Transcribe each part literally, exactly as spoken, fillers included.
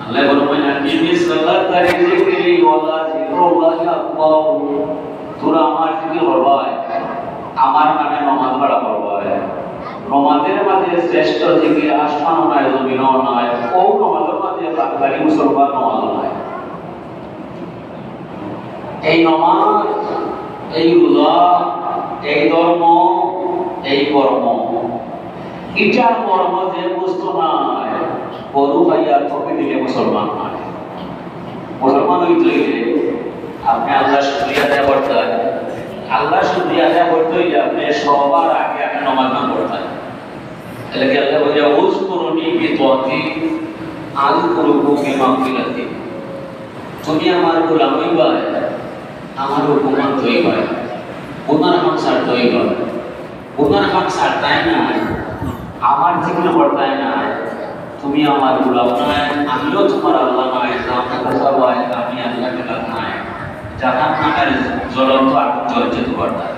আল্লায় ফরমাইন, "আকিমিস সালাতা লিযিকরি ওয়ালা যিকরুল্লাহি আকবার।" তোরা আমার জিকির করবায়, আমার নামে নমাজ পড়া করবায়। নমাজের মাঝে শ্রেষ্ঠ জিকির আসমানও নাই, জমিনও নাই। অউ নমাজের মাঝে বাঙালি মুসলমান নমাজও নাই। এই নমাজ, এই রোজা, এই ধর্ম, এই কর্ম, ইটার মর্ম যে বুঝতো নায়, গরু খাইয়া তপি দিলে মুসলমান নায়। মুসলমান অইতে অইলে আপনে আল্লার শুকরিয়া আদায় করতা। আল্লার শুকরিয়া আদায় করতে অইলে আপনে সবার আগে আপনে নমাজ কালাম পড়তা। এর লাগি আল্লায় কইরা, "উযকুরুনি বিতাআতিকা আযকুরুকুম বিমাগফিরাতি।" তুমি আমার গোলাম অইবায়, আমার হুকুম মানতে অইবায়, গুনার কাম ছাড়তে অইবায়। গুনার কাম ছাড়তায় নায়, আমার জিকির করতায় নায়। তুমি আমার গোলাম নায়, আমিও তুমার আল্লা নায়, জাহান্নামে যাইবায়, আমি আল্লার গোলাম নায়। জাহান্নামের জ্বলন্ত আগুন জ্বলছে তুমার দ্বারা।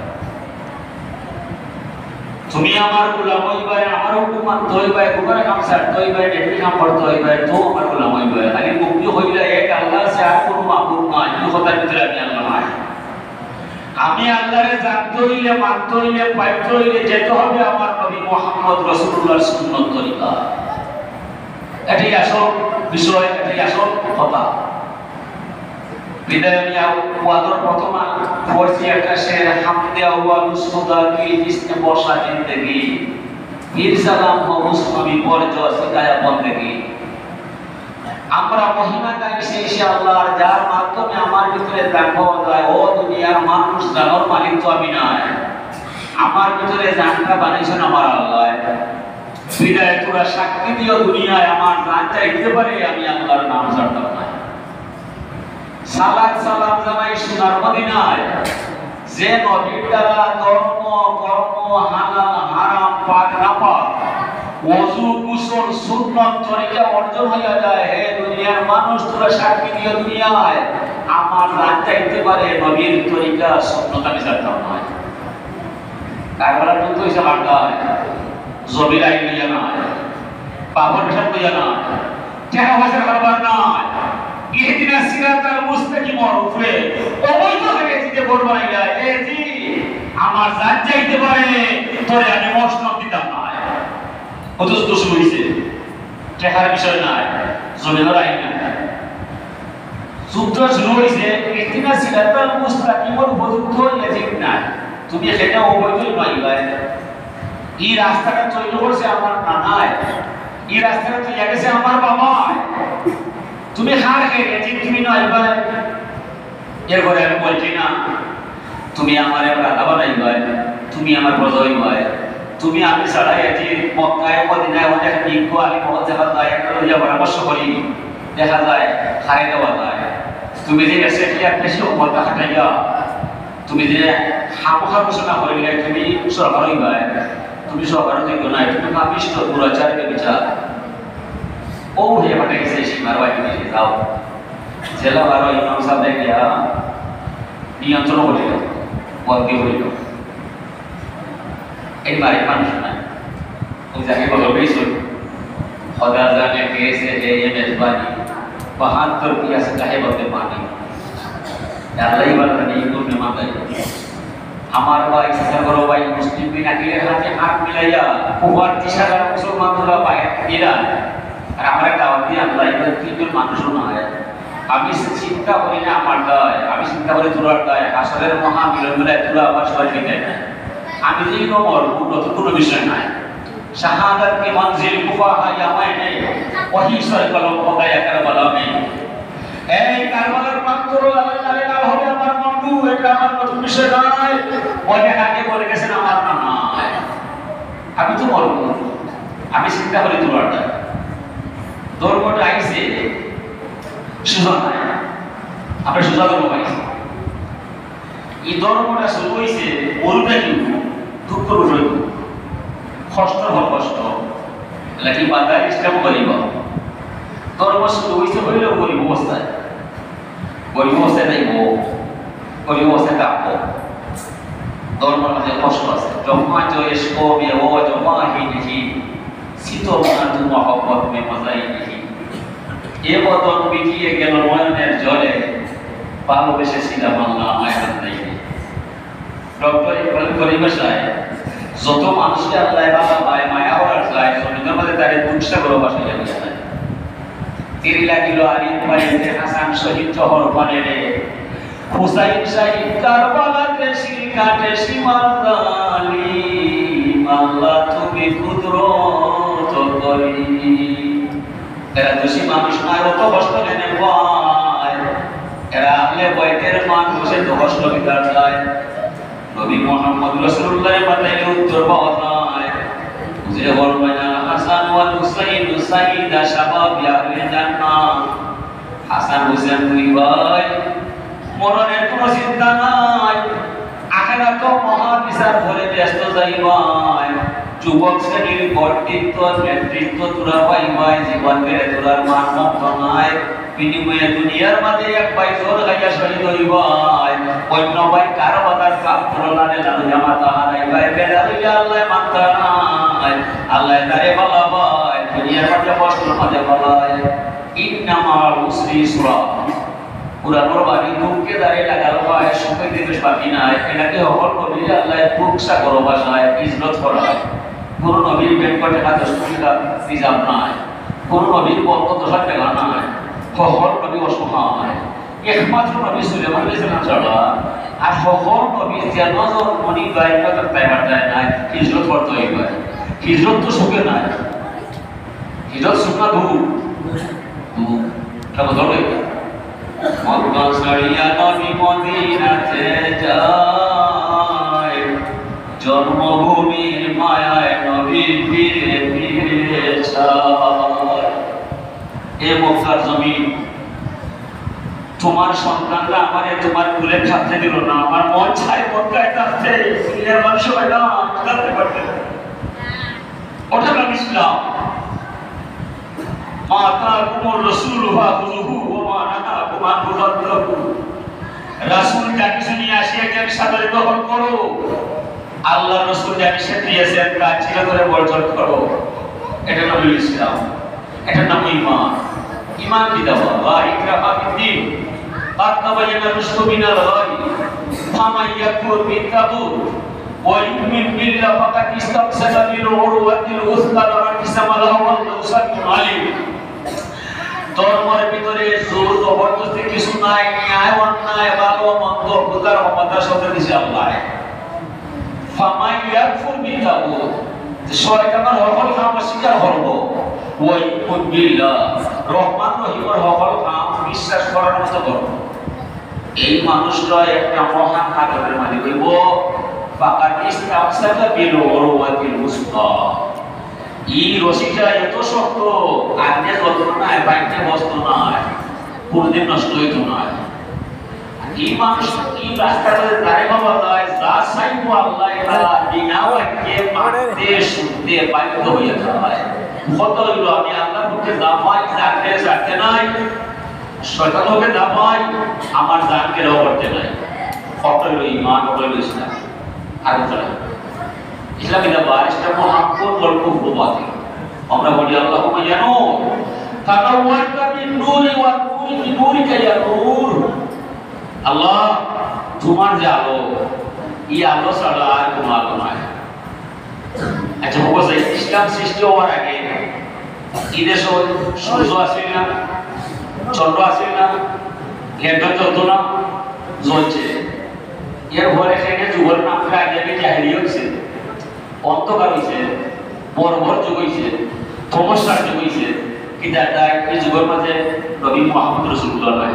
তুমি আমার গোলাম অইবায়, আমার হুকুম মানতে অইবায়, গুনার কাম ছাড়তে অইবায়, নেকির কাম করতে অইবায়, তো আমার গোলাম অইবায়। খালি মুখে কইলা এক আল্লা আছে, আর কুনু মাবুদ নাই, ই কথার ভিতরে আমি আল্লা নায়। আমি আল্লারে জানতে অইলে, মানতে অইলে, পাইতে অইলে যেতে হবে আমার নবী মুহাম্মদ রাসূলুল্লাহর সুন্নত তরিকা। এটাই আসল বিষয়, এটাই আসল কথা। বিদায় আমি আউ-, ওয়াজর প্রথম আ-, পড়ছি একটা শের, "হামদে আউয়ালুস সুদা কি জিসনে বসা জিন্দেগি, ফির সালাম হো উস নবী পর জো সিখায়া বন্দেগি।" আমরা মহিমা গাই সেই সে আল্লাহর, যার মাধ্যমে আমার ভিতরে জান পাওয়া যায়, ও দুনিয়ার মানুষ, জানর মালিক তো আমি নায়, আমার ভিতরে জানটা বানাইছেন আমার আল্লাহ। বিদায় তোরা সাক্ষী দিও দুনিয়ায়, আমার জান যাইতে পারে, আমি আল্লাহর নাম ছাড়তাম না। সালাত সালাম জানাই সোনার মদিনায়, যে নবীর দ্বারা ধর্ম, কর্ম, হালাল, হারাম, পাক, নাপাক, ওযু, গোসল, সুন্নত, তরিকা অর্জন হইয়া যায়। হে দুনিয়ার মানুষ, তোরা সাক্ষী দিও দুনিয়ায়, আমার জান যাইতে পারে, নবীর তরিকা, সুন্নত আমি ছাড়তাম না। কারবালার যুদ্ধ হইছে কার দায়? জমির আইন লইয়া নায়, বাপর পেশাব লইয়া নায়, টেকা পয়সার কারবার নায়। ইহদিনাস সিরাতাল মুস্তাকিমর উপরে অবৈধ হয়ে জিতে ভোট বানাইলা, এ জি, আমার জান যাইতে পারে, তোরে আমি মসনদ দিতাম নায়। অথচ তো শুরু হইছে, টেকার বিষয় নায়, জমিনর আইন নায়। যুদ্ধ শুরু হইছে, ইহদিনাস সিরাতাল মুস্তাকিমর উপযুক্ত ইয়াজিদ নাই। তুমি এখানে অবৈধ নয় ভাই। এই রাস্তাটা তৈরি করছে আমার নানায়, এই রাস্তাটা তৈরি গেছে আমার বাবায়। তুমি কার খেয়ে ইয়াজিদ তুমি নয় ভাই। এরপরে আমি বলছি না, তুমি আমার এবার আধা বানাই ভাই, তুমি আমার প্রজা হই ভাই, তুমি আমি ছাড়া ইয়াজিদ মক্কায় মদিনায় অনেক নিকু আলী মহল দেখা যায়, একটা লইয়া পরামর্শ করি, দেখা যায়, হারে দেওয়া যায়। তুমি যে এসে কি আর বেশি অবস্থা খাটাইয়া, তুমি যে খামোখা ঘোষণা করিলে, তুমি সরকার হইবায়, তুমি সরকার যোগ্য নাই, তুমি পাপিষ্ট, দুরাচার, ব্যভিচার। ও হে পাঠাইছে সীমার বাইরে দিয়ে যাও। জেলা বারো ইমাম সাহেব গিয়া নিয়ন্ত্রণ করিল, বন্দি হইল। এই বাড়ির মানুষ না। ওই জায়গায় বলো, "বেশ হইল।" খোদা জানে কেসে হে ইয়ে মেজবানি, বাহাত্তর পিয়াসে কাহে বলতে পানি। আল্লাহ ইবার নেই কোন মেহমান দায়িত্ব। আমার ভাই, চাচা বড় ভাই, মুসলিম বিন আকিলের হাতে হাত মিলাইয়া, কুফার ত্রিশ হাজার মুসলমান তোরা বাইরে দিলা। আর আমার দাওয়াত দিয়ে আল্লাহ ইবার তিনজন মানুষও না হয়। আমি চিন্তা করি না আমার দায়, আমি চিন্তা করি তোরার দায়। হাসরের মহা মিলন মেলায় তোরা আবার সবাই মিলে না। আমি যে কোনো মরবো, নতুন কোনো বিষয় নাই। শাহাদাত কি মঞ্জিল কুফা হ্যায় ইয়া মাইনে, ওহি সর কলম হো গায়া কারবালা মে। এই কারবালার প্রান্তর আলাদা আলাদা হবে আমার বন্ধু, এটা আমার নতুন বিষয় নয়। অনেক আগে বলে গেছেন আমার নানা। আমি তো মরবো, আমি চিন্তা করি তোরার দায়। ধর্মটা আইছে সুজা নাই, আমরা সুজা ধর্ম পাইছি। এই ধর্মটা শুরু হইছে মরুটা কিন্তু দুঃখর বিষয়, কষ্ট হল কষ্ট, লেকিন বাজার ইসলাম গরিব। ধর্ম শুরু হইছে হইলেও গরিব অবস্থায়, গরিব অবস্থায় যাইব, গরিব অবস্থায় থাকবো। ধর্মের মাঝে কষ্ট আছে। জমা জয়েশ কমে ও জমা হি নেহি, সিতো না তু মহব্বত মে মজা হি নেহি। এ বদন মিটিয়ে গেল নয়নের জলে, ভালোবেসেছিলাম আল্লাহ আমায় হারাইনি। ডক্টর ইকবাল পরিভাষায়, যত মানুষরে আল্লায় ভালা পায়, মায়া করার চায়, জমিনর মাঝে তারে দুঃসাগর ভাসাইয়া দিয়া যায়। তীর লাগিল আলীর বাড়িতে, হাসান শহীদ জহর পানে রে। হুসাইন শহীদ কারবালাতে, শিল কাটে সীমার জালিম, আল্লাহ তুমি কুদরত করি। এরা দোষী মানুষ নয়, অত কষ্ট কেনে পায়? এরা আহলে বাইতের মানুষ, এত কষ্ট কিতার চায়? নবী মোহাম্মদ রাসূলুল্লাহর মাথায় উত্তর পাওয়া যায়। বুঝে বলবেন, আল হাসান ওয়াল হুসাইন সাইয়্যিদা শাবাবি আহলিল জান্নাহ। হাসান হুসেন দুই ভাই, মরণের কোনো চিন্তা নাই। আখেরাতো মহা বিচার ঘরে বেহেস্তো যাইবায়। যুবক শ্রেণীর কর্তৃত্ব, নেতৃত্ব তোরা পাইবায়, জীবন গেলে তোরার মান মমতা নাই। বিনিময়ে দুনিয়ার মাঝে এক ভাই জোর খাইয়া শহীদ হইবায়, অন্য ভাই কারবালার কাম করলানে লালুয়া মাথা হারাইবায়, বেলা হইয়া আল্লাহ মানতা নাই। আল্লাহ তারে বালা পায়, দুনিয়ার মাঝে কষ্টর মাঝে বালা পায়। ইন্না মাআল উসরি ইসরা। কুরআনর বাণী, দুঃখে যারে লাগাল পায়, সুখে দিবস বাকি নাই। এটাকে হকল নবীরে আল্লাহ দুঃখ সাগর ভাষায় হিজরত করায়। কোন নবীর ব্যাংকে টেকা দশ কোটি টেকা রিজার্ভ নাই, কোন নবীর বলক দশ হাজার টেকা নাই, হকল নবী অসহায়। একমাত্র নবী সুলেমান আলাইহিস সালাম ছাড়া আর হকল নবী যেন জন্মনি বাইরে তাই পাঠায় নাই, হিজরত করতে হইবে। হিজরত তো সুখে নাই, হিজরত সুখ না দুঃখ? দুঃখ। এটা বোঝা গেল? মক্কা ছাড়িয়া নবী মদিনাতে যায়, জন্মভূমির মায়ায় নবী ফিরে ফিরে চায়। এ মক্কার জমিন, তোমার সন্তানরা আমারে তোমার কুলে থাকতে দিল না, আমার মন চায় মক্কায় থাকতে, দুনিয়ার মানুষ সবাই না থাকতে পারবে না। ওটা আমি ইসলাম। মা আতাকুমুর রাসূলু ফাখুযুহু ওয়া মা নাহাকুম আনহু ফান্তাহু। রাসূল যা কিছু নিয়ে আসিয়াছেন, সাদরে গ্রহণ করো। আল্লাহর রাসূল যা নিষেধ দিয়েছেন, তা চিরতরে বর্জন করো। এটা নাম ইসলাম, এটা নাম ঈমান। ঈমান কিতা? লা ইকরাহা ফিদ্দীন। ক্বাদ তাবায়্যানার রুশদু মিনাল গাই। ফামান ইয়াকফুর বিত তাগুত ওয়া ইউমিন বিল্লাহ ফাকাদ ইস্তামসাকা বিল উরওয়াতিল উসকা লা ইনফিসামা লাহা ওয়াল্লাহু সামিউন আলিম। ধর্মের ভিতরে জোর জবরদস্তি কিছু নাই, ন্যায় অন্যায়, ভালো মন্দ বুঝার ক্ষমতা সবরে দিছে আল্লাহ। ফামান ইয়াকফুর বিত তাগুত, শয়তানের হকল কাম অস্বীকার করব, ওয়া ইউমিন বিল্লাহ, রহমান রহিমের হকল কাম বিশ্বাস করার মতো করব। এই মানুষটা একটা মহান কাজের মালিক হইব। ফাকাদ ইস্তামসাকা বিল উরওয়াতিল উসকা। এই রশিটা এত শক্ত, আগুনে জ্বলতো নায়, বাইতে বসতো নায়, কোনোদিন নষ্ট হইতো নায়। এই মানুষ এই রাস্তাটা তারে বাবা যায়, যা চাইবো আল্লাহ, এটা বিনা বাক্যে মানতে শুনতে বাধ্য হইয়া যায়। কত হইল, আমি আল্লাহর পক্ষে দাবাই, জানতে চাইতে নাই। শয়তান ওকে দাবাই, আমার জানকে রক্ষা করতে নাই। কত হইল ইমান, কত হইল ইসলাম। আর বলতে নাই। ইসলাম এটা বারিশটা মহাব্বত বল কুফর বাতিল। আমরা বলি, আল্লাহুম্মা ইয়া নূর, তানাওয়ারতা বিন নূরি ওয়া নূরি বিনূরিকা ইয়া নূর। আল্লাহ, তোমার যে আলো, এই আলো ছাড়া আর কোনো আলো নাই। আচ্ছা, বাবা, যে ইসলাম সৃষ্টি হওয়ার আগে এই দেশো সূর্য আছিল না, চন্দ্র আছিল না, ল্যান্ডন চলতো না, জ্বলছে। এরপরে সেখানে যুগর নাম ফিরে আগে আগে জাহেলি হয়েছে, অন্ধকার হয়েছে, বর্বর যুগ হয়েছে, তমস্যার যুগ হয়েছে। কিতা তাই এই যুগর মাঝে নবী মোহাম্মদ রসুল্লাহ নাই।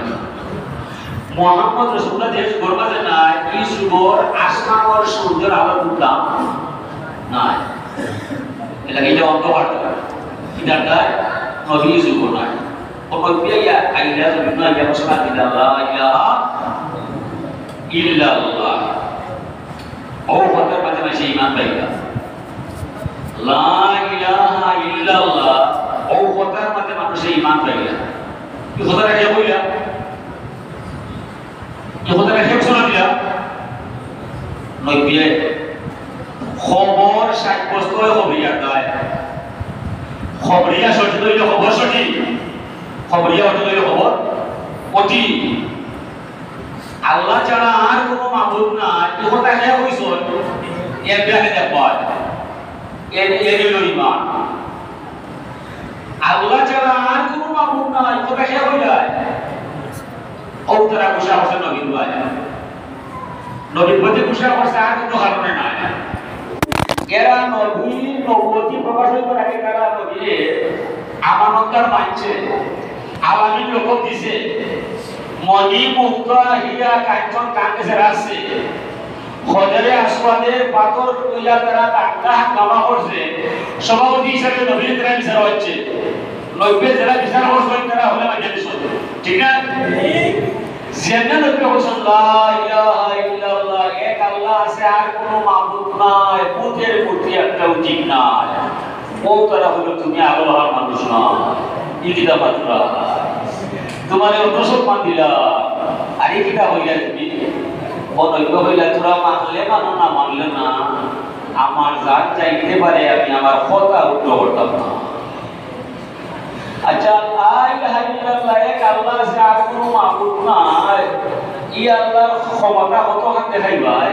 মোহাম্মদ রসুল্লাহ যে যুগর মাঝে নাই, এই যুগর আসমানর সূর্যর আলো বুঝলাম নাই। এটা কি, এটা অন্ধকার? কিতা তাই নবী যুগ নাই। ও নবী আইয়া, আইলা যুগ না, ইয়া মুসলমান দিলা, লা ইলাহা ইল্লাল্লাহ। ও কথার মাঝে মাঝে ইমান পাইলা। লা ইলাহা ইল্লাল্লাহ, ও কথার মাঝে মানুষে ইমান পাইলা। এই কথাটা কে কইলা? এই কথাটা কে শোনা দিলা? নবীয়ে। খবর সাব্যস্ত হয় খবরিয়া দেয়। খবরিয়া সঠিক হইলে খবর সঠিক। খবরিয়া অতি লইল খবর, অতি। আল্লাহ ছাড়া আর কোনো মাবুদ নাই, ই কথা কে কইছইন? এর ব্যাখ্যা দেখবা। এর, এর হইল ইমান। আল্লাহ ছাড়া আর কোনো মাবুদ নাই, ই কথা কে কইলা? ও তারা গুসা করছে নবীর ভাই। নবীর প্রতি গুসা করছে, আর কোনো কারণে নাই। এরা নবীর নবুয়তি প্রকাশ হইবার আগে তারা নবীরে আমানতদার মানছে, আলামিন লকব দিছে, মণি মুক্তা হীরা কাঞ্চন কান গেছে রাখছে, হজরে আসওয়াদের পাথর লইয়া তারা দাঙ্গা হাঙ্গামা করছে, সভাপতি হিসাবে নবীর তারা বিচার হচ্ছে। নবীয়ে যারা বিচার করছেন, তারা হলে মাইনারিটি সত্য। ঠিক না? যেমনে নবী কইছেন, "লা ইলাহা ইল্লাল্লাহ, এক আল্লাহ আছে, আর কোনো মাবুদ নাই, বুতের মূর্তি একটাও ঠিক নাই।" ও তারা হলো, "তুমি আরো ভালো মানুষ না, ই কিতা মাতরা? তোমারে অত সম্মান দিলা, আর ই কিতা হইলা তুমি?" ও নবী কইলা, "তোরা মানলে মানো, না মানলে না, আমার জান যাইতে পারে, আমি আমার কথা উল্টো করতাম না।" আচ্ছা, লা ইলাহা ইল্লাল্লাহ, এক আল্লাহ আছে, আর কোনো মাবুদ নাই। ই আল্লাহর ক্ষমতা কতখান দেখাইবায়?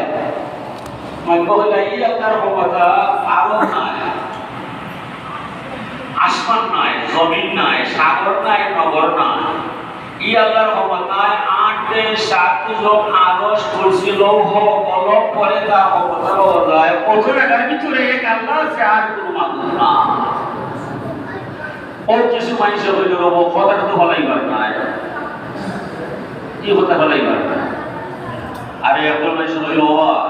নবী কইলা, ই আল্লাহর ক্ষমতা আরো নাই, আসমান নাই, জমিন নাই, সাগর নাই, নগর নাই। ই আল্লাহর ক্ষমতায় আট দেশ, সাত জগৎ, আরশ, কুরসি, লৌহ, কলম পড়ে তার ক্ষমতা পাওয়া যায়। কত জাগার ভিতরে এক আল্লাহ আছে, আর কোনো মাবুদ না। ও কিছু মানুষ হইল, "রব, কথাটা তো ভালাই পারে না, এই কথা ভালাই পারে না।" আরে একজন মানুষ হইল, "বাবা,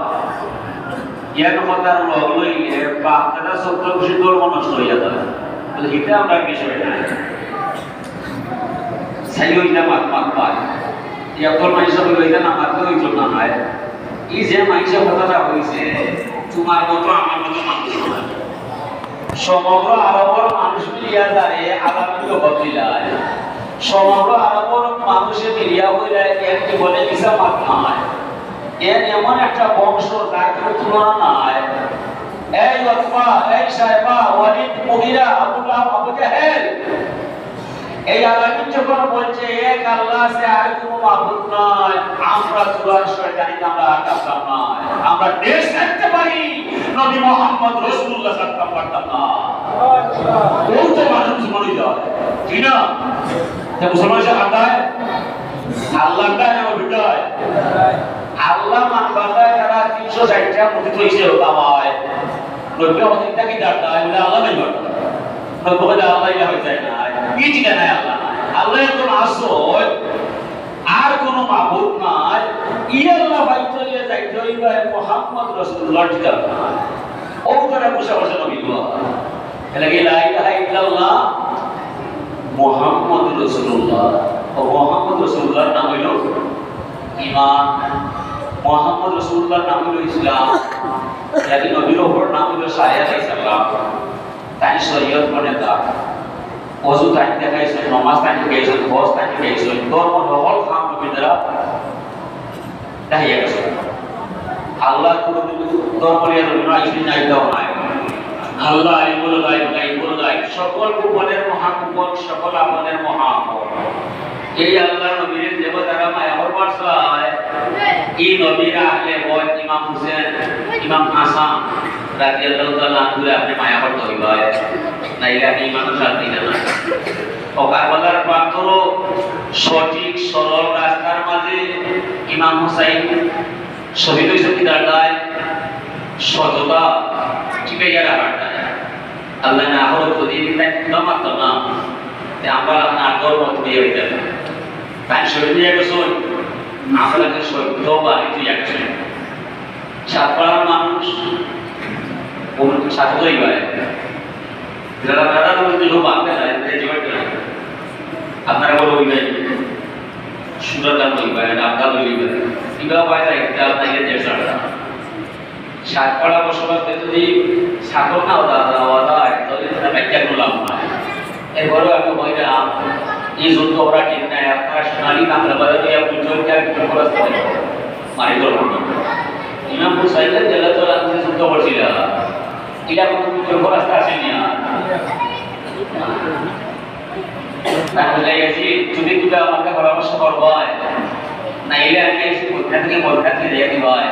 এক কথার লগ লইলে বাপ দাদা সত্তর বছর ধর্ম নষ্ট হইয়া যায়।" বলে, "এটা আমরা বিষয় না।" সাইও ইটা মাত, মাত পায়। ইয়াতর মাইনষে কইলো, "ইটা না মাতলে অইতো না, নায়।" ই যে মাইনষে কথাটা কইছে, তুমার মতো আমার মতো মানুষ নায়। সমগ্র আরবর মানুষ মিলিয়া যারে আলামিন লকব দিলায়। সমগ্র আরবর মানুষে মিলিয়া কইলায়, "এর জীবনে মিছা মাত নায়। এর এমন একটা বংশ, যার কোনো তুলনা নাই।" এই উতবা, এই শায়বা, ওয়ালিদ, মুগিরা, আবু লাহাব, আবু জাহেল, এই আলামিন যখন বলছে, "এক আল্লাহ আছে, আর কোনো মাবুদ নাই," আমরা সুরার শয়তানিতে আমরা আর কাঁপতাম না। আমরা দেশ ছাড়তে পারি, নবী মোহাম্মদ রসুলুল্লাহ ছাড়তাম পারতাম না। ও তো মানুষ মুসলমান হয়ে যায়, ঠিক না? তা মুসলমান সে আল্লাহ, আল্লাহ না নবী? আল্লাহ মানবার তারা তিনশো ষাটটা মসজিদ হইছে, বাবা। নবী আমাদের ইটা কি দাঁড়ায়? বলে, "আল্লাহ নাই বাবা।" নবী বলে, "আল্লাহ ইলা হয়ে যায় না, এই জিগা নাই আল্লাহ নাই। আল্লাহ একজন আছে, আর কোনো মাবুদ নাই। ই আল্লাহ পাইতে হইলে যাইতে হইবে মোহাম্মদ রসুলুল্লাহর ঠিকানা।" ও তারা বসে বসে নবী দোয়া। এর লাগি লা ইলাহা ইল্লাল্লাহ মুহাম্মাদুর রাসূলুল্লাহ। ও মুহাম্মদ রাসূলুল্লাহর নাম হইল ঈমান, মুহাম্মদ রাসূলুল্লাহর নাম হইল ইসলাম। এর লাগি নবীর অপর নাম হইল সাহেব আলাইহিস সালাম। তাই শরীয়ত প্রণেতা, অজু তাই দেখাইছইন, নমাজ তাই দেখাইছইন, হজ তাই দেখাইছইন, ধর্ম হকল কাম নবীর দ্বারা দেখাইয়া গেছইন। আল্লাহ কোনো ধর্ম নিয়ে ধর্ম নাই, ইসলাম নাই, ধর্ম নাই। আল্লাহ আলিমুল গায়ব, গায়বুল গায়ব, সকল গোপনের মহাগোপন, সকল আপনের মহাআপন। এই আল্লাহ নবীর যে তারা মায়া করবার চায়, এই নবীর আহলে বয়ত ইমাম হুসেন, ইমাম হাসান রাদিয়াল্লাহু তাআলা আনহুরে আপনি মায়া করতে হইবে, নাইলে আপনি ইমানও শান্তি না। ও কারবালার প্রান্তরও সঠিক সরল রাস্তার মাঝে ইমাম হুসাইন শহীদ হইছে কি দাঁড়ায়? সততা টিকাইয়া রাখার দায়। আল্লাহ না হোক, যদি তাই খুদা মারতাম না, তে আমরা এখন আর ধর্ম তুলিয়া হইতাম না। তাই শহীদ হইয়া গেছইন, আমরা এখন সত্য বাড়ি তুই একজন। সাতপাড়ার মানুষ, ওর সাথে তো এই বাড়ি। যারা তারা তো কেউ বাদ দেয় না, এদের জীবন না। আপনারা বলো ওই ভাই, সুন্দর গান ওই ভাই, নাম গান ওই ভাই। কিবা পায় না, একটা আপনাকে দেড় সাতটা। সাতপাড়া বসবাস করে যদি সাগর না হতা, হতা, হতা, তাহলে তো একটা কোনো লাভ নাই। এরপরেও আমি কই না, এই যুদ্ধ করা ঠিক নাই, আপনারা সোনালী বাংলা বাজারে গিয়ে আপনি জোর করে একটু খরচ করেন। মারি করবো না। ইমাম হুসাইনের জেলা তো রাত্রে যুদ্ধ করছিল। এটা কোনো জোর রাস্তা আসেনি আর। তাই বুঝাই গেছি, তুমি দুটা আমাকে পরামর্শ করবায়, নাইলে আমি এসে পরীক্ষা থেকে পরীক্ষা থেকে দিয়ে দিবায়,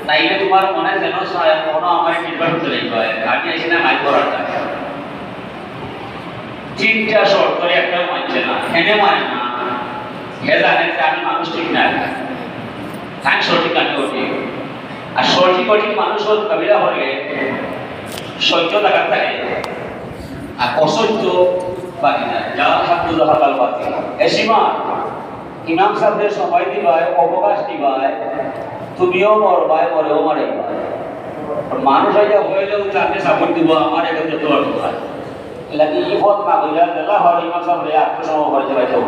নাইলে তোমার মনে যেন চায় কোনো আমার নির্বাচন চলে দিবায়, আমি এসে না মাইক করার চাই। তিনটা শর্ত করে একটাও মানছে না, কেনে মানে না? হে জানে যে আমি মানুষ ঠিক না, তাই সঠিক আমি অঠিক। আর সঠিক অঠিক মানুষর মোকাবিলা করলে সত্য থাকার থাকে, আর অসত্য বাকি যায়। যা হাত তুলো হাতাল বাতি। এ সীমা, ইমাম সাহেবের সময় দিবায়, অবকাশ দিবায়, তুমিও মরবায়, মরেও মারাইবায়। আর মানুষ আইয়া হইলেও তাকে সাপোর্ট দিব, আমার এখন যত অর্থ হয়। লাগে ই পথ না হইলে গেলা হয় ইমাম সাহেব রে আত্মসমর্পণ করে যাবে তো।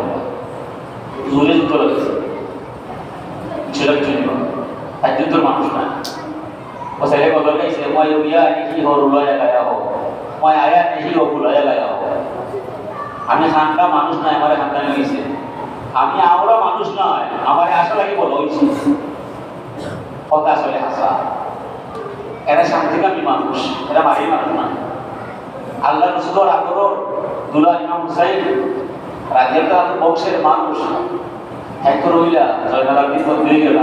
জোরে জুতো লাগছে। সেটা কিছু নিব। তাই যুদ্ধর মানুষ না। ও ছেলে কত গেছে, মই উড়িয়া আনি কি হো, রুলাইয়া গায়া হো। মই আয়া আনি কি হো, রুলাইয়া গায়া হো। আমি খান্দা মানুষ নাই, আমারে খান্দা নিয়েছে। আমি আওরা মানুষ নাই, আমারে আশা লাগি বলা হয়েছে। কথা আসলে হাসা। এরা শান্তিকামী মানুষ, এরা মারির মানুষ না। আল্লাহ রসুলর আদরর দুলাল ইমাম হুসাইন রাদিয়াল্লাহু আনহু বংশের মানুষ। এত রইলা, জয়নাল আবেদিন বন্ধ হয়ে গেল।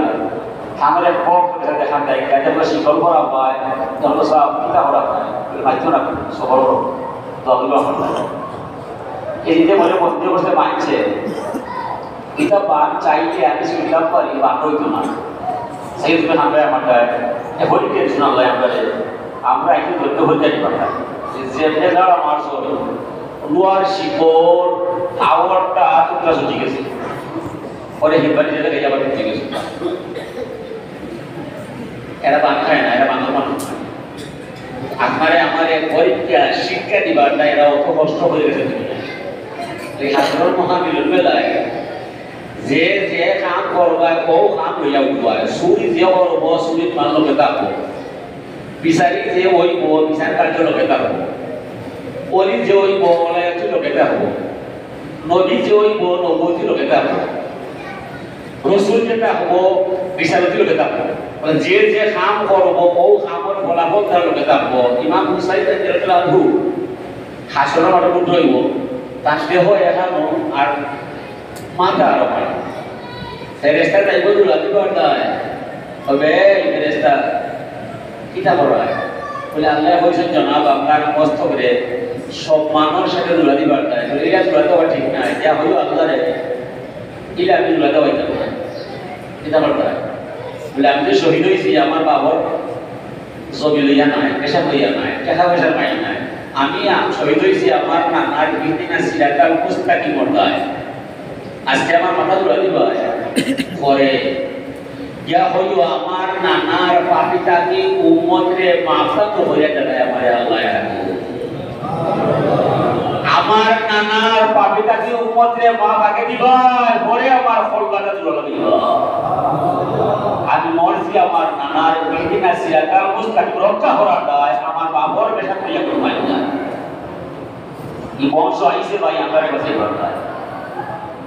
আমার এক পথ দেখা দেখা দেয়, গাড়ি আমরা শীতল করা হয়, জন্ম সাহেব কিতা করা হয়, বলে, "মাইতো না, সবর করো, দোয়া করো আপনারা।" এই যে বলে বন্ধু বসে মানছে, এটা বান চাইলে আমি শুনতাম পারি, বান হইতো না। সেই জন্য আমরা আমার এখন টেনশন আল্লাহ আমরা, আমরা একটু ধরতে হয়ে যাই পারতাম। যে যে যারা আমার সব লোয়ার শিকড়, আওয়ারটা টুকরা ছুটি গেছে। পরে হিব্বানি যেটা গেছে আবার ঠিক আছে। এরা বান খায় না, এরা বান্দর মানুষ। আপনারে আমারে পরীক্ষা শিক্ষা দিবার না, এরা অত কষ্ট করে গেছে দুনিয়া। এই হাজারো মহামিলন বেলায় যে যে কাম করবায়, ও কাম লইয়া উঠবায়। চুরি যে করবো, চুরির মাল লগে থাকবো। বিচারি যে হইব, বিচার কার্য লগে থাকবো। অলি যে হইব, অলায়াতি লগে থাকবো। নবী যে হইব, নবুয়তি লগে থাকবো। রসুল যেটা হবো, রিসালতি লগে থাকবো। মানে যে যে কাম করবো, ও কামর ফলাফল তার লগে থাকবো। ইমাম হুসাইন রাদিয়াল্লাহু আনহু হাসরের মাঠে উঠে হইব, তার দেহ এখানো আর মাথা আরো পায়। ফেরেস্তা তাই বলে উড়াতে পারতায়। তবে এই ফেরেস্তা কিতা করায়? বলে, "আল্লাহ কইছেন, জনাব, আপনার মস্তকরে সব মানুষ সাথে জুড়া দিবার তাই।" বলে, "এটা জুড়া দেওয়া ঠিক না, এটা হইল আল্লাহরে, এটা আমি জুড়া দেওয়া হইতে পারে, এটা করতে হয়।" বলে, "আমি তো শহীদ হয়েছি, আমার বাবার জমি লইয়া নাই, পেশা লইয়া নাই, টাকা পয়সা পাই নাই। আমি আম-, শহীদ হয়েছি আমার নানার ইহদিনা সিরাতাল মুস্তাকিমর দায়।" আজকে আমার মাথা তুলে দিবা পরে গিয়া হইল আমার নানার পাপিতাকে উম্মতরে মাফা তো হইয়া যাবে আমারে আল্লাহ। আমার নানার পাপিতাকে উম্মতরে মাফ আগে দিবা, পরে আমার কলকাতা তুলে দিবা। আমি মরছি আমার নানার ইহদিনা সিরাতাল মুস্তাকিম রক্ষা করার দায়, আমার বাবার পেশা খাইয়া কোনো মাইল নাই। এই বংশ আইছে ভাই, আমরা কাছে দরকার।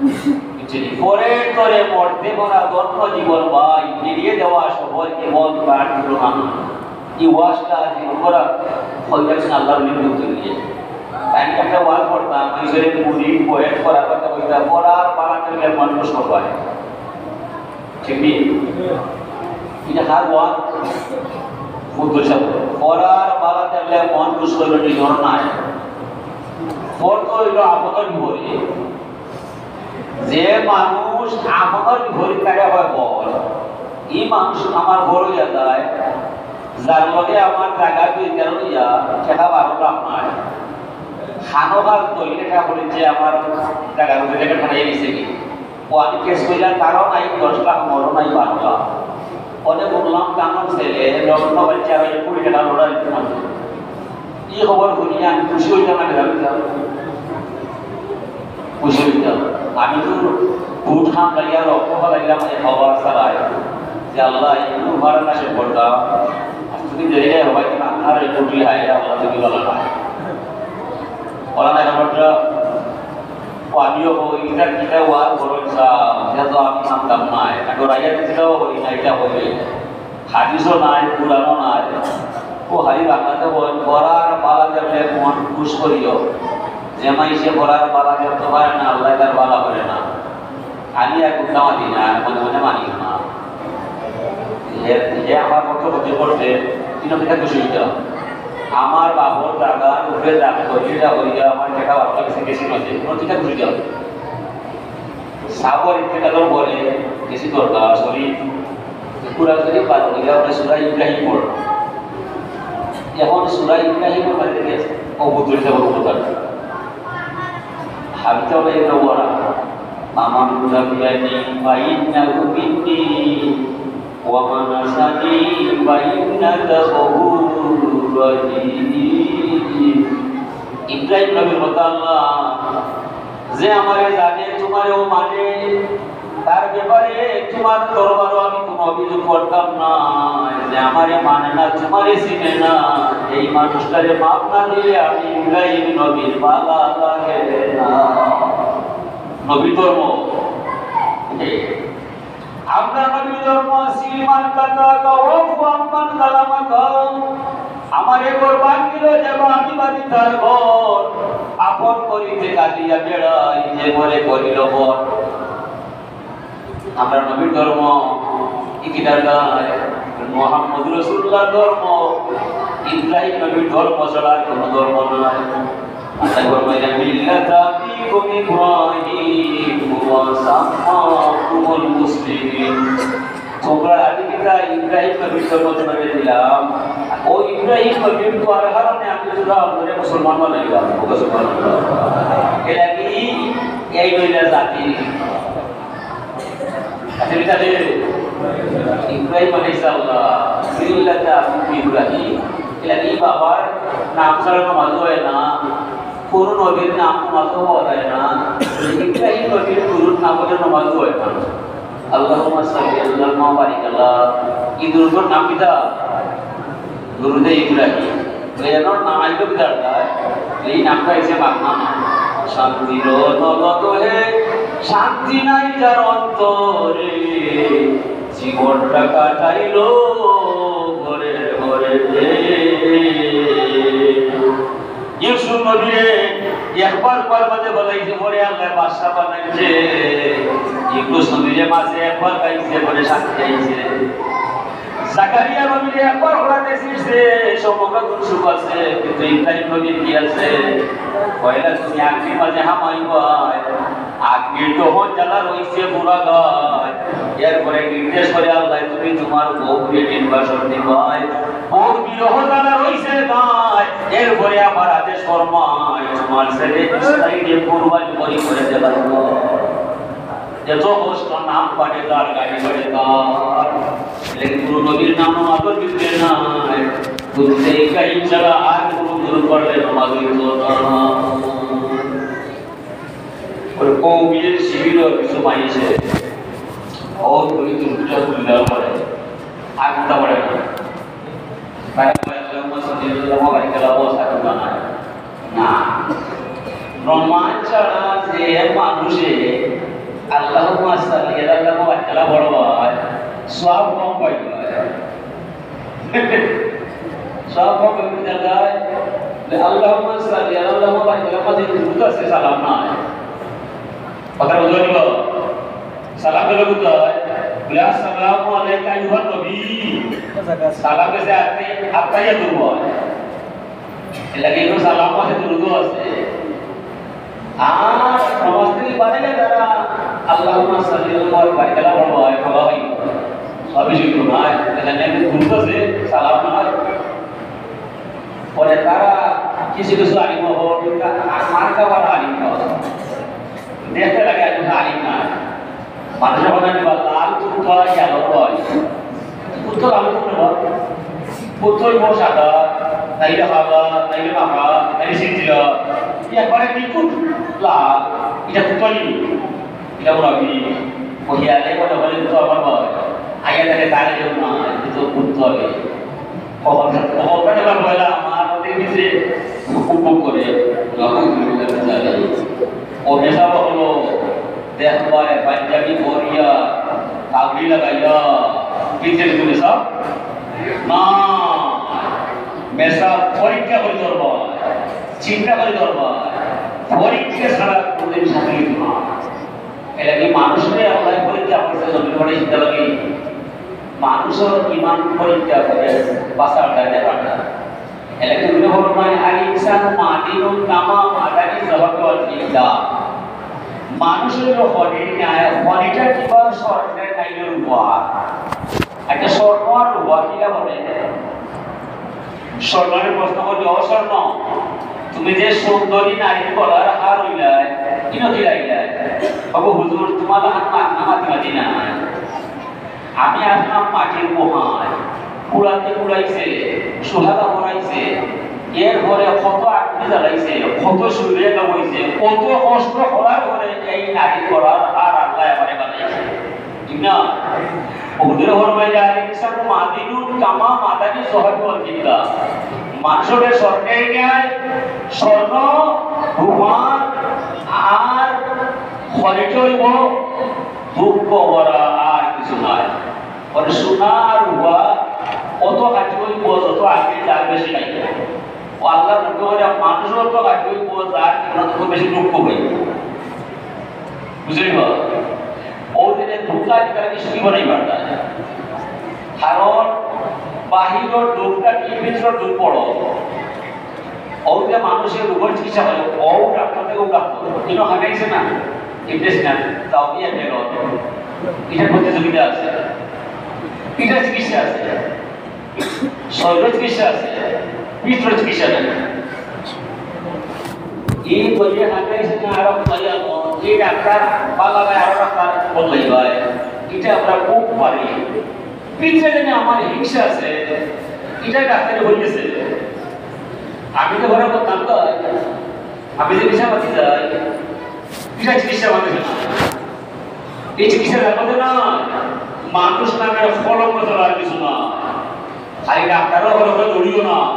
বুঝছেন? পরে তোরে মরতে পারা ধন্য জীবন ভাই, ফিরিয়ে দেওয়া সবল জীবন প্রাণ গ্রহণ। এই ওয়াজটা জীবন করা হয়ে গেছে আল্লাহর নিয়ম করতে গিয়ে। তাই একটা ওয়াজ করতাম, ওই যে মুড়ি বয়েট করা কথা বলতাম, পড়ার পাড়া থেকে মানুষ সবাই। ঠিক নেই? এটা হার ওয়াজ। বুদ্ধ সাহেব, পড়ার পাড়া থেকে মন খুশ করবে নিজের নাই। পড়তে হইল আপদর বিপরীতে। যে মানুষ আপদর বিপরীত থাকে হয় বড়, এই মানুষ আমার বড় হইয়া যায়, যার লগে আমার জায়গা দুই তেরো হইয়া ঠেকা বারো লাখ নাই। খানো খাল তৈরি লেখা পড়েছে আমার জায়গার উপরে লেখা পাঠাইয়া গেছে কি? ও আমি কেস কইলাম, তারও নাই দশ লাখ, মরও নাই বারো লাখ। অনেক বললাম, কামন ছেলে, লগ্ন বাচ্চা হয়ে কুড়ি টাকা লোড়া দিতে পারবে। এই খবর শুনিয়া আমি খুশি হইতাম না, বেজার হইতাম। খুশি হইতাম। আমি তো বুট হাম লাগিয়া রক্ত ফালাইলাম, এই খবর ছাড়াই। যে আল্লাহ, এই গুরু মারা না সে পড়তাম। আর তুমি দেরি হয়, হয়তো না, আর এই বুটি হাই, আল্লাহ তুমি ভালো না। ওরা না খবরটা, ও আমিও হো, ইটা কিতা ওয়াজ বড় ইচ্ছা, ইটা তো আমি মানতাম না। এটা তো রাইয়া কিতাও করি না, এটা হইবে। হাদিসও নাই, কোরআনও নাই। ও হারি বাংলাতে বলেন, পড়ার পালা দেখলে মন খুশ করিও। যে মাইনষে পরার বালা দেখতো পারে না, আল্লায় তার বালা করে না। আমি আর কুন্তা মাতি না, আর মনে মনে মানিও না। হে, হে আমার মতো ক্ষতি করছে, কিন্তু এটা খুশি হইতে হবে। আমার বাপর জাগার উপরে দাগ করি, এটা করি, আমার টেকা বারো লাখ গেছে, গেছি নদী, কোনো চিন্তা খুশি হইতে হবে। সাবর ইন্তেকালর পরে গেছি দরকার, শরীর, পুরা শরীর বারো লাখ, আমরা সূরা ইব্রাহিম পড়লাম। এখন সূরা ইব্রাহিমর মাঝে গেছে, ও বুঝতে পারবো কোথায়। হাবিতা ভাই, এটা ওরা, "ফামান তাবিআনি ফাইন্নাহু মিন্নি, ওয়া মান আসানি ফাইন্নাকা গাফুরুর রাহিম।" ইব্রাহিম নবীর কথা আল্লাহ, "যে আমারে জানে, তোমারেও মানে, তার ব্যাপারে তোমার দরবারও আমি কোনো অভিযোগ করতাম না। যে আমারে মানে না, তোমারে চিনে না, এই মানুষটারে মাফ না দিলে আমি ইব্রাহিম নবীর বালা লাগে না।" নবী ধর্ম। আমরা নবী ধর্ম, সিমান কাতাকা ওয়াফু আম্মান জালামাকা। আমারে ঘর ভাঙিল যে বাদী বাদী তার ঘর, আপন করিতে কাঁদিয়া বেড়াই যে মরে করিল বর। আমরা নবীর ধর্ম, ইকিদার নাই, মোহাম্মদ রসুল্লাহ ধর্ম, ইব্রাহিম নবীর ধর্ম ছাড়া আর কোনো ধর্ম নাই। আল্লাহ ফরমাইলেন, "মিল্লাতা আবিকুম ইব্রাহিম হুয়া সাম্মাকুমুল মুসলিমিন।" তোমরা আদি পিতা ইব্রাহিম নবীর ধর্ম তোমাদের দিলাম। ও ইব্রাহিম নবীর তো আর কারণে আমি তোমরা আপনারা মুসলমান বানাইলাম। ওকে সুবহানাল্লাহ। এর আগে এই নইলা জাতি। আচ্ছা, ঠিক আছে? ইব্রাহিম আলাইহিস সালাম, মিল্লাতা আবিকুম ইব্রাহিম। এর আগে বাবার নাম ছাড়া নামাজ হয় না, কোনো নবীর নাম নামাজ হয় না, ইব্রাহিম নবীর গুরুর নাম বলে নামাজ হয় না। আল্লাহুম্মা সাল্লি আল্লাহুম্মা বারিক আলা। এই দুরুদর নাম কিতা? দুরুদে ইব্রাহিম। তো এর নাম আইলো কিতার দ্বারা? এই নামটা এসে মাগনা না। শান্তির দোলক হে, শান্তি নাই যার অন্তরে, জীবনটা কাটাইলো ঘরে ঘরে। ইউসুফ নবীরে একবার কুয়ার মাঝে ফালাইছে, পরে আল্লাহ বাদশা বানাইছে। ইউসুফ নবীরে মাঝে একবার খাইছে, পরে শান্তি আইছে। জাকারিয়া নবীরে একবার খোলা দিছে, সমগ্র সুখ আছে, কিন্তু ইব্রাহিম নবীর কি আছে? পয়লা তুমি আগ্নির মাঝে হামাইবায়, আগ্নির দহন জ্বালা রইছে পুরা গায়। এরপরে নির্দেশ করে আল্লাহ, তুমি তোমার বউরে নির্বাসন দিবায়, বউর বিরহ জ্বালা রইছে গায়। এরপরে আবার আদেশ ফরমায়, তোমার ছেলে ইসমাইলরে কুরবানি করি করে দিলাম। এত কষ্ট নাম পাঠে তার, গাড়ি পাঠে তার, লেকিন কোনো নবীর নাম নামাজর ভিতরে নাই। দুরুদে ইব্রাহিম ছাড়া আর কোনো দুরুদ পড়লে নামাজ হইতো না। ওই কওমির শিবিরর কিছু মাইনষে, ও ওই দুরুদটা তুলে দেওয়ার পরে আর কোনটা পড়ে না। তারা বলে, "আল্লাহুম্মা সাল্লি আলা মুহাম্মাদ ওয়া আলা আলি মুহাম্মাদ।" না। নমাজ ছাড়া যে মানুষে "আল্লাহুম্মা সাল্লি আলা মুহাম্মাদ ওয়া আলা আলি মুহাম্মাদ" পড়ে, সওয়াব কম পাইবা। সওয়াব কম পাইবা। যে "আল্লাহুম্মা সাল্লি আলা মুহাম্মাদ ওয়া আলা আলি মুহাম্মাদ" যে দুরুদ আছে, সালাম নাই। কথা বুঝা গেল? সালাম গেল কোথায়? বলে, "আসসালামু আলাইকা আইয়ুহান নবী।" সালাম গেছে আত্তাই-, আত্তাহিয়াতুর পর। এর লাগি একটু সালাম আছে, দুরুদও আছে। আর নমাজ থেকে বাড়াইলে তারা "আল্লাহুম্মা সাল্লি আলা মুহাম্মাদ ওয়া আলা আলি মুহাম্মাদ" পড়ে, সবই শুদ্ধ নয়। এখানে একটু দুরুদ আছে, সালাম নয়। পরে তারা কিছু কিছু আলিম হওয়ার, আমার খাবার আলিম হওয়া। দেখতে লাগে একজন আলিম না। মানুষের কথা নিবা, লাল কুত্তা, ইয়া বড় হয়। কুত্তা লাল কুত্তা বল। কুত্তা হইব সাদা, নাইলে সাদা, নাইলে মাখা, নাইলে সিলসিলা। একবারে নিখুঁত লাল। এটা কুত্তা নি? এটা বড় আমি। ওই আলে বড় বলে তো আমার বল। আইয়া তাকে তারে কেউ না, এটা তো কুত্তা হবে। কখন, কখন এবার পয়লা আমার ওদের ভিতরে হুকুম করে, নাউজুবিল্লাহ মিন জালিক। ও মেসাব হলো, দেখবায় পাঞ্জাবি পরিয়া, পাগড়ি লাগাইয়া, ভিতরে তো মেসাব? না, মেসাব পরীক্ষা করে ধরবায়, চিন্তা করে ধরবায়। পরীক্ষা ছাড়া কোনোদিন শান্তি দিত না। এর লাগি মানুষরে আল্লায় পরীক্ষা করছে, জমিন পড়ে চিন্তা লাগে। মানুষের ইমান পরীক্ষা করে বাঁচার দায় পারে না। এর লাগি উনি ফরমায়, "আল ইনসানু মাদিনুন কামা মাদানি যাহাবু ওয়াল ফিদ্দা।" মানুষের খনির ন্যায়, খনিটা কিবা স্বর্ণের নাইলের উপর। একটা স্বর্ণ আর রূপা কিলা বলে? স্বর্ণরে প্রশ্ন করবে, "ও স্বর্ণ, তুমি যে সুন্দরী নারীর গলার হার অইলায়, কিনো দিলাইলায়?" "বাবু হুজুর, তোমার হাত মাত না মাতি মাতি না। আমি আসলাম মাটির গুহায়, কুড়াতে কুড়াইছে, সুহাগা করাইছে, এরপরে কত আগুনে জ্বালাইছে, কত সুরে লাগাইছে, কত কষ্ট করার পরে এই নারীর গলার হার আল্লায় আমারে বানাইছে।" ঠিক না? হুজুরে ফরমাইলা, "আল ইনসানু মাদিনুন কামা মাদানি যাহাবু ওয়াল ফিদ্দা।" মানুষের স্বর্ণের ন্যায় স্বর্ণ, রূপা আর খনিজ অইব, দুঃখ ভরা আর কিছু নাই। মানে সোনা আর রূপা অত খাঁটি অইব, যত আগে যার বেশি নাই। ও আল্লাহর হুকুম অইলে মানুষও অত খাঁটি অইব, যার জীবনে তত বেশি দুঃখ অইব। বুঝলি বা? ওর জন্য ধোকা দিতে তারা কিছুই বানাই পারত না। কারণ বাহিরের রোগটা কি, ভিতরের রোগ বড়। ওর যে মানুষের রোগের চিকিৎসা করে, ও ডাক্তার থেকে ও ডাক্তার। কিন্তু হারাইছে না, ইমপ্রেস না, তাও কি একটা রোগ। এটা প্রতিযোগিতা আছে, এটা চিকিৎসা আছে। শরীরের চিকিৎসা আছে, ভিতরের চিকিৎসা নাই। এই বইয়ে হাতে এসে না আরো বলে, এই ডাক্তার পালা নাই, আরো ডাক্তার বদলাই হয়। এটা আমরা খুব পারি। ভিতরে যেন আমার হিংসা আছে, এটা ডাক্তারে বলেছে। আমি তো ঘরে করতাম তো, আমি যে মিশা মাতি যাই, এটা চিকিৎসা মাতে না। এই চিকিৎসা ব্যাপারে না, মানুষ নামের কলঙ্ক ছাড়া আর কিছু না। খালি ডাক্তারও ঘরে ঘরে দৌড়িও না,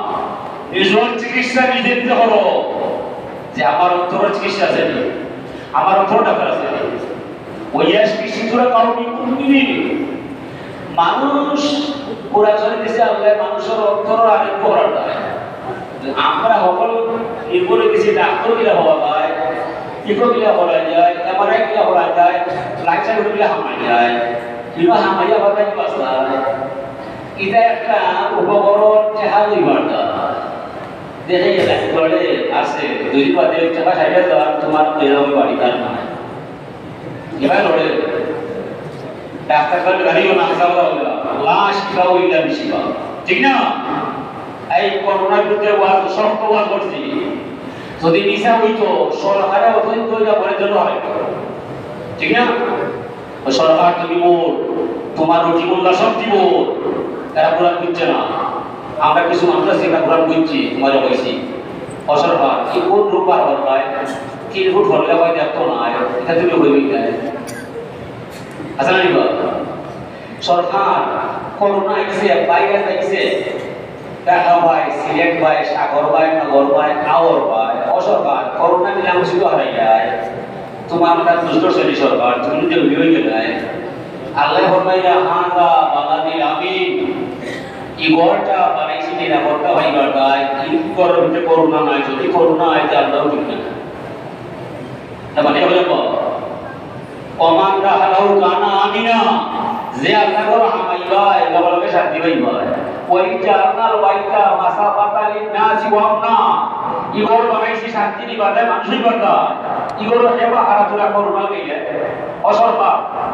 নিজের চিকিৎসা নিজে নিজে করো। যে আমার অন্তরের চিকিৎসা আছে নি, আমার অন্তর ডাক্তার আছে নি। ওই এসপি সিদ্ধুরা কারো বিপদ দিবি। মানুষ পুরা করে দিছে আল্লাহ, মানুষের অন্তর আরোগ্য করার দায়। আমরা সকল নির্ভরে গেছি ডাক্তার কিলা হওয়া যায়, ইকো কিলা করা যায়, এমআরআই কিলা করা যায়, লাইট সার্কিট কিলা হামাই যায়, কিলা হামাইয়া বাতাই বাঁচা যায়। এটা একটা উপকরণ, টেকা লইবার দায়। দেখে গেলে ঘরে আছে, দুই বাদে টাকা খাইয়া যাওয়ার তোমার এরকম বাড়ি তার নাই। এবার লড়ে। ডাক্তার সাহেব গাড়িও না, হাসা বলা হইল। লাশ কিভাবে হইলে আমি শিবা। ঠিক না? এই করোনার বিরুদ্ধে ওয়াজ, শক্ত ওয়াজ করছি। যদি মিছা হইতো, সরকারে অতদিন তো এটা বলে দিল হয়। ঠিক না? ওই সরকার তুমি বল, তোমার রুটি মোল্লা সব দিব, তারা কোরআন বুঝছে না। আমরা কিছু মানুষ আছি, আমরা কোরআন বুঝছি, তোমার হয়েছি। অসরকার, কি কোন রূপ বার হল ভাই? তিন ফুট হলে হয় দেখতো না, এটা তুমি হইবি না। আচ্ছা না নি বা? সরকার, করোনা আইছে, ভাইরাস আইছে, দেখা ভাই, সিলেট ভাই, সাগর ভাই, নগর ভাই, আওর ভাই, অসরকার, করোনা দিলে আমি শুধু হারাই যায়। তোমার মাথা দুষ্ট শ্রেণী সরকার, তুমি যদি হয়ে গেলে, আল্লাহ ফরমাইলা, "হাজা বালাদি আমিন।" এই ঘরটা বানাইছি কিনা, ঘরটা ভাই বানায়, এই ঘরের ভিতরে করোনা নাই, যদি করোনা হয়, তে আমরাও ঠিক না। তার মানে হলো, "ওমান দাখালাহু কানা আমিনা।" যে আল্লাহ ঘর হামাইবা, লগে লগে শান্তি পাইবা। "ওয়া ইন জাআলনাল বাইতা মাসাবাতাল লিন-নাসি ওয়া আমনা।" এই ঘর বানাইছি শান্তি নিবার দায়, মানুষ নিবার দায়। এই ঘর হেবা হারা তুরা করোনা গেলে অসরকার।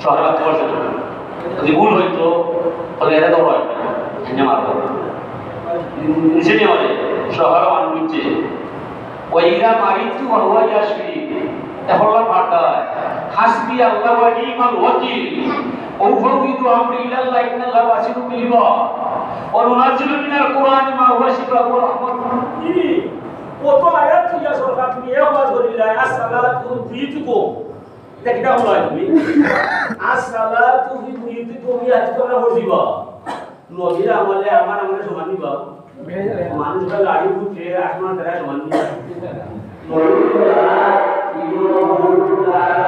শহরে বাদ পড়ছে না। যদি ভুল হইতো, তাহলে এটা তো হয় না। এনে মারবো। নিচে নিয়ে মারে, শহরে মানুষ নিচ্ছে। "ওয়া ইযা মারিদতু ফাহুয়া ইয়াশফিন।" এখন আল্লাহ পাঠায়, "হাসবি আল্লাহ ওয়া নি'মাল ওয়াকিল। উফাউইদু আমরি ইলাল্লাহ ইন্নাল্লাহা বাসিরুম বিল ইবাদ। ওয়া নুনাজ্জিলু মিনাল কুরআনি মা হুয়া শিফাউন ওয়া রাহমাতুল লিল মুমিনিন।" কত আয়াত তুইয়া সরকার তুমি এক ওয়াজ করিলা, "আসসালাতু ফি বুয়ুতিকুম।" এটা কিতা বলা হয় তুমি? "আসসালাতু ফি বুয়ুতিকুম", এই হাদিস তোমরা পড়ছিবা। নবীর আমলে আমার আমলে সমান নিবা। মানুষ তাহলে আড়ি উঠে আসমান তারা সমান নিবা। নবীর আমলে